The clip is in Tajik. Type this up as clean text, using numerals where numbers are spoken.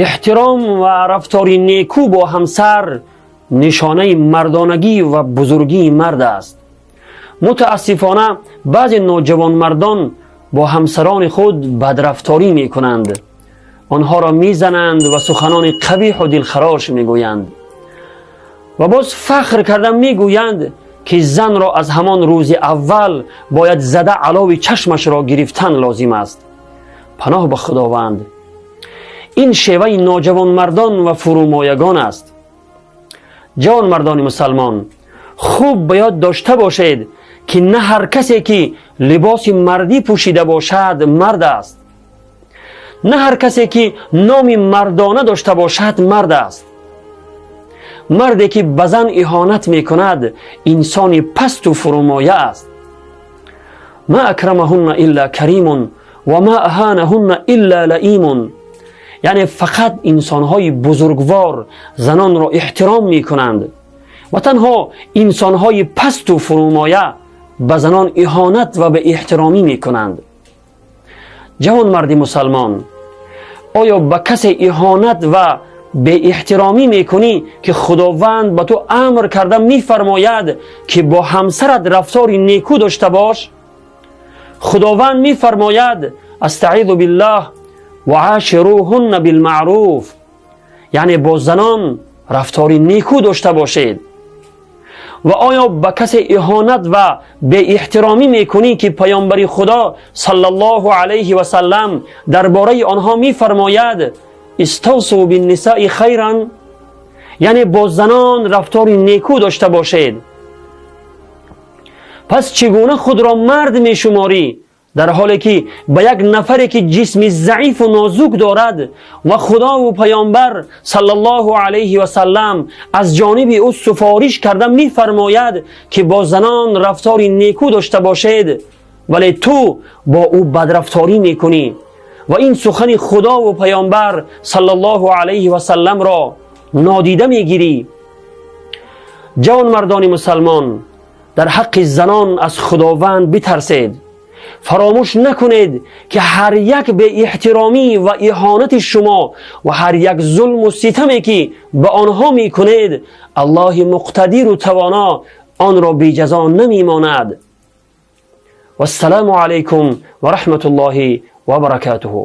Эҳтиром ва рафтори некӯ бо ҳамсар нишонаи мардонагӣ ва бузургии мард аст. Мутаассифона, баъзе ноҷавонмардон бо ҳамсарони худ бадрафторӣ мекунанд, онҳоро мезананд ва суханони қабиҳу дилхарош мегӯянд ва боз фахр карда мегӯянд, ки занро аз ҳамон рӯзи аввал бояд зада алови чашмашро гирифтан лозим аст. Паноҳ ба Худованд, ин шеваи ноҷавонмардон ва фурӯмоягон аст. Ҷавонмардони мусалмон, хуб ба ёд дошта бошед, ки на ҳар касе, ки либоси мардӣ пӯшида бошад, мард аст, на ҳар касе, ки номи мардона дошта бошад, мард аст. Марде, ки ба зан иҳонат мекунад, инсони пасту фурӯмоя аст. ما أكرمهن إلا كريم وما أهانهن إلا لئيم. Яъне фақат инсонҳои бузургвор занонро эҳтиром мекунанд ва танҳо инсонҳои пасту фурӯмоя ба занон иҳонат ва беэҳтиромӣ мекунанд. Ҷавонмарди мусалмон, оё ба касе иҳонат ва беэҳтиромӣ мекунӣ, ки Худованд ба ту амр карда мефармояд, ки бо ҳамсарат рафтори некӯ дошта бош? Худованд мефармояд: أستعيذ بالله، وعاشروهن بالمعروف. Яъне бо занон рафтори некӯ дошта бошед. Ва оё ба касе иҳонат ва беэҳтиромӣ мекунӣ, ки паёмбари Худо صلى الله عليه وسلم дар бораи онҳо мефармояд: استوصوا بالنساء خيرا؟ Яъне бо занон рафтори некӯ дошта бошед. Пас чӣ гуна худро мард мешуморӣ, дар ҳоле ки ба як нафаре, ки ҷисми заифу нозук дорад ва Худову паёмбар صلى الله عليه وسلم аз ҷониби ӯ суфориш карда мефармояд, ки бо занон рафтори некӯ дошта бошед, вале ту бо ӯ бадрафторӣ мекунӣ ва ин сухани Худову паёмбар صلى الله عليه وسلم ро нодида мегирӣ? Ҷавонмардони мусалмон, дар ҳаққи занон аз Худованд битарсед. Фаромӯш накунед, ки ҳар як беэҳтиромӣ ва иҳонати шумо ва ҳар як зулму ситаме, ки ба онҳо мекунед, Аллоҳи муқтадиру тавоно онро беҷазо намемонад. Вассалому алайкум ва раҳматуллоҳи ва баракатуҳу.